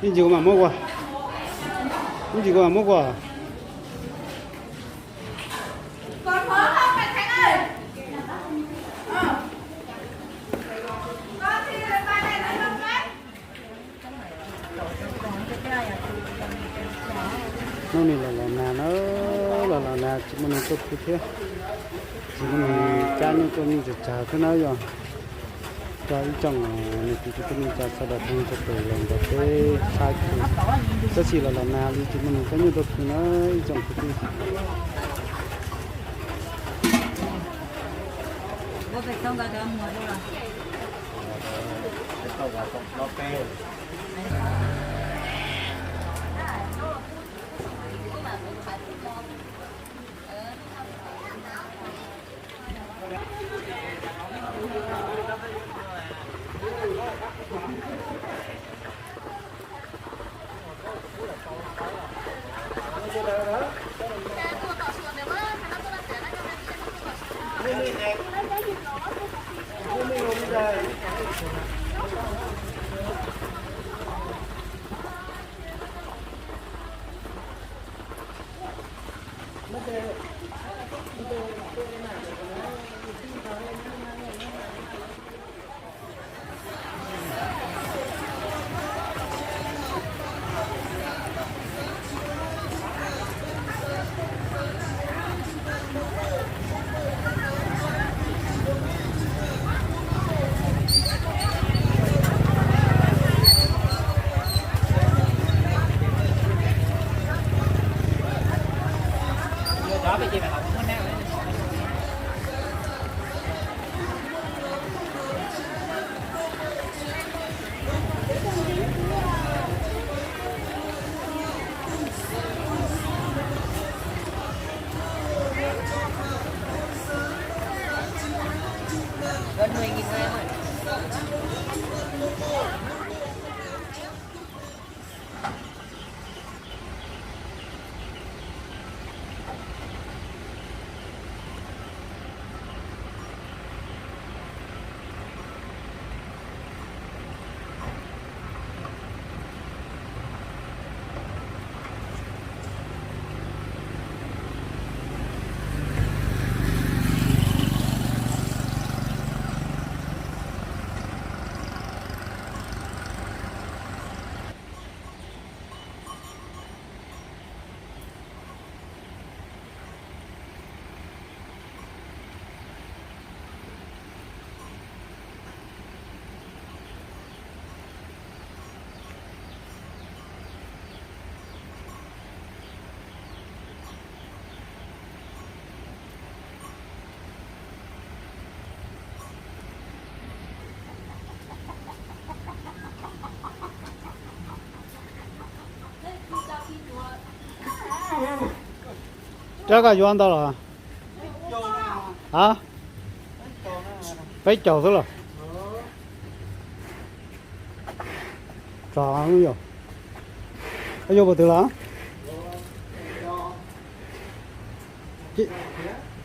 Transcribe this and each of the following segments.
Ib ntsis kuv mam muab qua. Ib ntsis kuv mam muab qua. Hnub no los los nag na, los los nag tsis muaj neeg tuaj pw thiab. Tsis muaj neeg cab nyuj tuaj, me tsawg tsawg thiab na yog. Coj ib tsoom niam txiv kwv tij neej tsa sawv daws phooj ywg txhua tus los nrog peb saib pw. Tab sis los los nag li tsis muaj neeg cab nyuj tuaj pw na, ib tsoom kwv tij. Rab koj yuav ntau los? A, peb caug xwb los? Tso, yog puas twg los?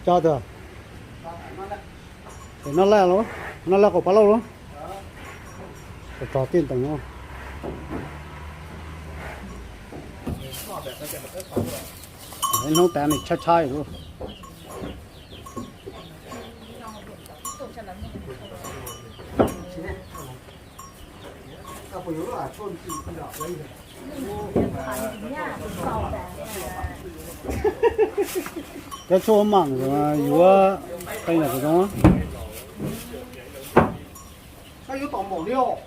Tso twg? Noj laj los? Noj laj qaum pab lauj los? Tso tij ntees no. Ib hnub tas nws tshaib tshaib lawm. Cov tshuaj mam yuav qee yam zoo. Koj yuav tom npaum li os.